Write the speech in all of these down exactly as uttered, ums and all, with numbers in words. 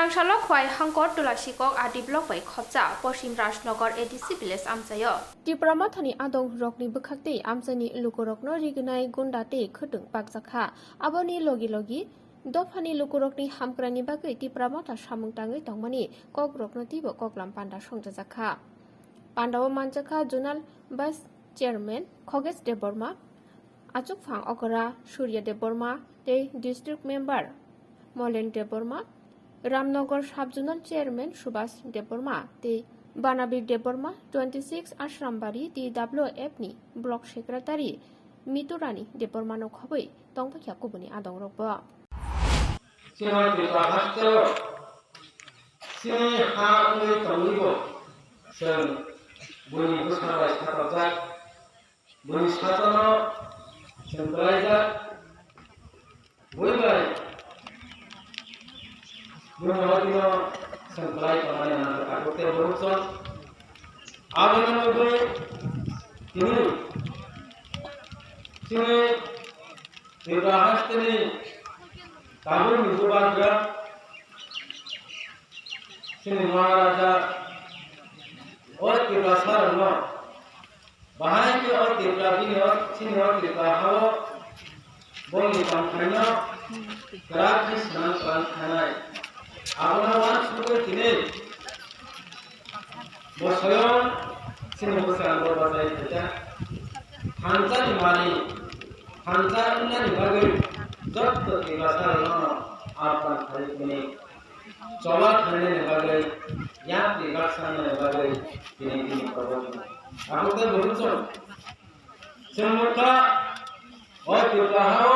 Salo Khwai Hangkor Tulasikok R D block bai khopcha Poschim Rajnagar A D C village amchaio. Tipra Mothani adong rokni bwkhaktwi amchaini lukurokno rignai gunda tei khwtwng bakjakha. Aboni logi logi dophani lukurokni hamkrai ni bagwi Tipra Motha samung tangwi tongmani kokrokno teibo koklam panda songchajakha. Pandao manjakha Zonal Vice Chairman Khogesh Debbarma, Achukphang Okra Surya Debbarma tei District Member Molen Debbarma, Ramnagar Sub Zonal Chairman Subhas Debbarma tei Banabir Debbarma, twenty six Ashrambari T W F ni Block Secretary Miturani Debbarma no khobwi tongphaikha kubuni adongrokbo. Chini Tripura haste o chini ha wngwi tongwibo chwng buini bwsa bai satorjak. Buini sachono chwng kwlaijak, bui bai buini hotino chwng kwlai tongmani nangkha tabuk tei borok chwng. Aboni bagwi tini chini Tripura hasteni tabukni bubagra chini Maharaja o Tiprasa rokno bahai khe o Tripura bini o chini o Tripura hao bongni tongthaino kwrak khe swnam kwrang khanai. Abono uansugwi tini bo soyong chini bwskango bachai khaijak. Thansa ni mani, thansa wngnani bagwi jotto Tiprasa rokno aphan khai tini. Choba khlainani bagwi, yapri baksa wngnani bagwi tini tini kobo. Abo tei bo chwng. Chwng nukha, o Tripura hao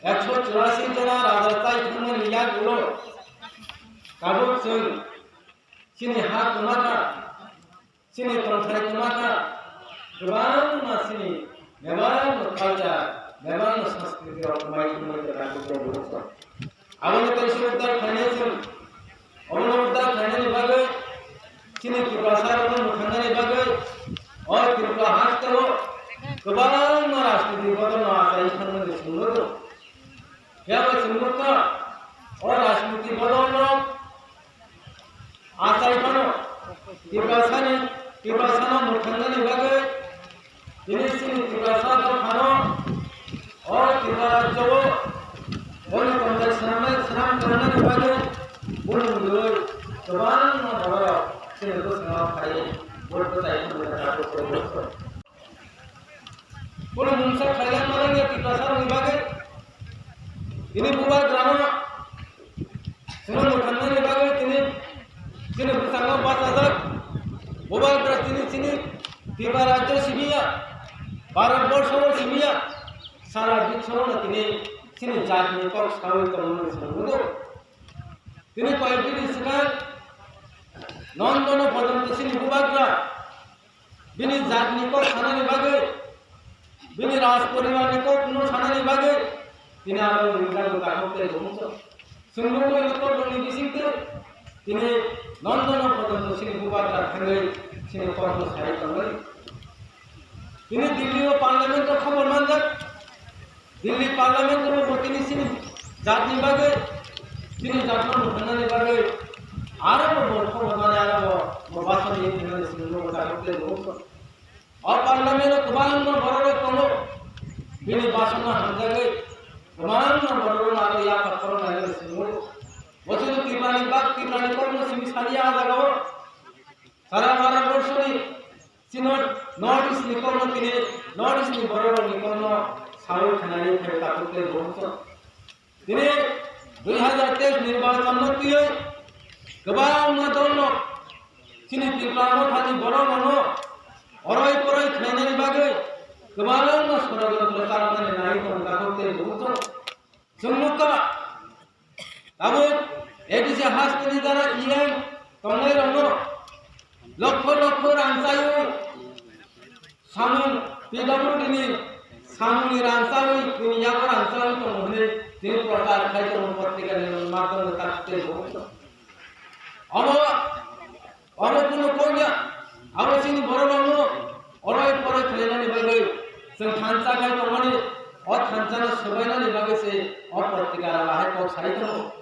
ekso churasi jona raja chai thangmani yak ulo. Tabuk chwng chini ha kwma kha. Chini tongthai kwma kha, kwbangma chini bebakno culture, bebakno sanskriti rok kwmai kwmai kwrak kwrak rok. Abono tei se uddar khlainai chwng, obono uddar khlainani bagwi, chini Tiprasa rokno mwthangnani bagwi, o Tripura hasteo kwbangma rajniti bodolno achai thangnani chwng nugo. Phiya bai chwng nukha, o rajniti bodolno achai phano Tiprasani, Tiprasano mwthangnani bagwi tini chini Tiprasa dophano o Tripura rajyo-o boni tongjak swnamnai, swnam kwrwngnani bagwi bumung rwui kwbangma borok chini bwskango phaiwi vote bwchai phano. Bono mungsa khailai manani Tiprasa rokni bagwi. Tini bubagrano chwngno mwthangnani bagwi tini chini bwskango bachajak. Bubagra tini chini Tripura rajyo simi ya, Bharat borsho simi ya, sara biswo no tini chini jatni kok sawi tongmani chwng nugo. Tini koyekdin ni swkang Nondono porjonto chini bubagra bini jatni kok sanani bagwi, bini raj poribarni kokno sanani bagwi tini aro ringjak bo takhuk tei bo mungsa. Chwng nukgo, ino kokborokni bisingtwi tini Nondono porjonto chini bubagra thangwi chini kokno sai tongwi. Tini Delhi o parliament o khobor manjak. Delhi parliament o bo tini chini jatni bagwi, chini jatno mwthangnani bagwi aro bo bo khobor mani aro bo bo basoni thangnani chini bo takhuk tei bo mungsa. O parliament o kwbangma bororok tongo, bini basonno hamjagwi kwbangma bororokno aro yapha khoroknai bai swngo. Bo chwng Tiprani bak, Tiprani kokno simi saliya ah jagao. Sara Bharat borshoni chini North East ni kokno tini North East ni bororokni kokno sawi khanani phai takhuk tei bo mungsa. Tini dui hazar teis nirbachon no twiwi kwbangma dol no chini Tipra Mothani borok rok no oroi poroi khlainani bagwi kwbangma sorojontro charoknani nai tongo takhuk tei bo mungsa. Chwng nukha, tabuk A D C hasteni jara E M tongnai rokno lokho lokho rang chaiwi samung P W D ni samungni rang chaiwi bini yago rang chaiwi tongo hwnwi tini prochar khai tongo, potrika ni madhyom bai takhuk tei bo. Omo Omo kunu kok ya, abo chini borok rokno oroi poroi khlainani bagwi chwng thansa khai tongmani, o thansa no swbainani bagwi se o potrika rok bahai kok sai tongo.